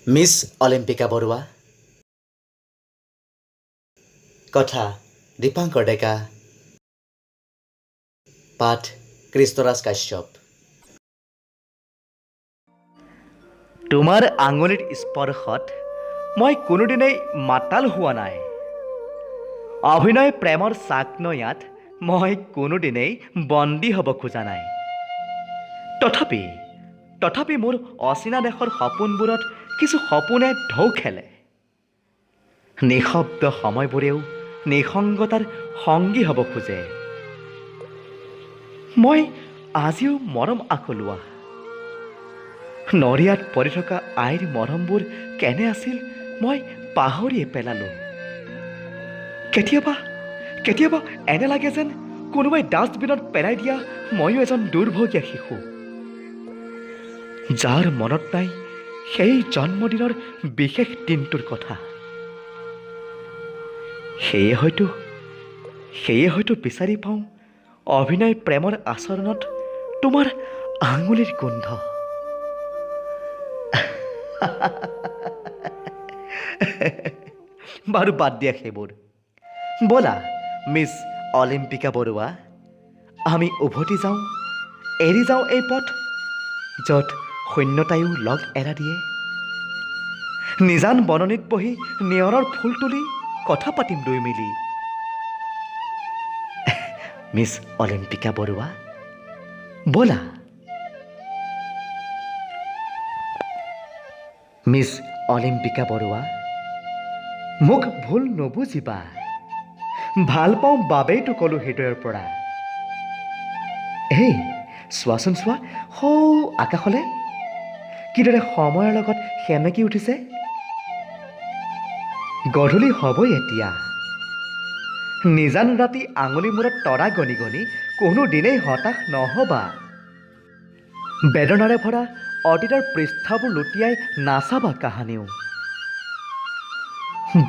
Miss অলিম্পিকা Barua. কথা দীপাংকৰ ডেকা, পাঠ কৃষ্ণৰাজ কাশ্যপ। তোমাৰ আঙুলিৰ স্পৰ্শত মই কোনোদিনেই মাতাল হোৱা নাই। অভিনয় প্ৰেমৰ চাকনৈয়াত মই কোনোদিনেই বন্দী হ'ব খোজা নাই। তথাপি মোৰ অচিনা দেশৰ সপোনবোৰত কিছু সপোনে ঢৌ খেলে। নিঃশব্দ সময়বোৰেও নিসংগতাৰ সংগী হ'ব খোজে। মই আজিও মৰম আকলোৱা। নৰিয়াত পৰি থকা আইৰ মৰমবোৰ কেনে আছিল মই পাহৰিয়ে পেলালোঁ। কেতিয়াবা কেতিয়াবা এনে লাগে যেন কোনোবাই ডাষ্টবিনত পেলাই দিয়া ময়ো এজন দুৰ্ভগীয়া শিশু, যাৰ মনত নাই সেই জন্মদিনৰ বিশেষ দিনটোৰ কথা। সেয়ে হয়তো বিচাৰি পাওঁ অভিনয় প্ৰেমৰ আচৰণত তোমাৰ আঙুলিৰ গোন্ধ। বাৰু, বাদ দিয়া সেইবোৰ। ব'লা মিছ অলিম্পিকা বৰুৱা, আমি উভতি যাওঁ, এৰি যাওঁ এই পথ য'ত শূন্যতায়ো লগ এৰা দিয়ে। নিজান বননিত বহি নিয়ৰৰ ফুল তুলি কথা পাতিম দুয়ো মিলি। মিছ অলিম্পিকা বৰুৱা, ব'লা। মিছ অলিম্পিকা বৰুৱা, মোক ভুল নুবুজিবা। ভাল পাওঁ বাবেইতো ক'লো হৃদয়ৰ পৰা। এই চোৱাচোন চোৱা, সৌ আকাশলে কিদৰে সময়ৰ লগত সেমেকি উঠিছে। গধূলি হ'বই এতিয়া। নিজান ৰাতি আঙুলি মূৰত তৰা গণি গণি কোনো দিনেই হতাশ নহ'বা। বেদনাৰে ভৰা অতীতৰ পৃষ্ঠাবোৰ লুটিয়াই নাচাবা কাহানিও।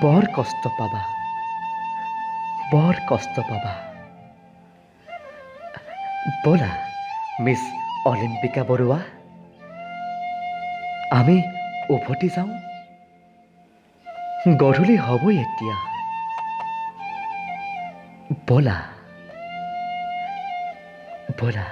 বৰ কষ্ট পাবা, বৰ কষ্ট পাবা। ব'লা মিছ অলিম্পিকা বৰুৱা, আমি উভতি যাওঁ। গধূলি হ'বই এতিয়া। ব'লা, ব'লা।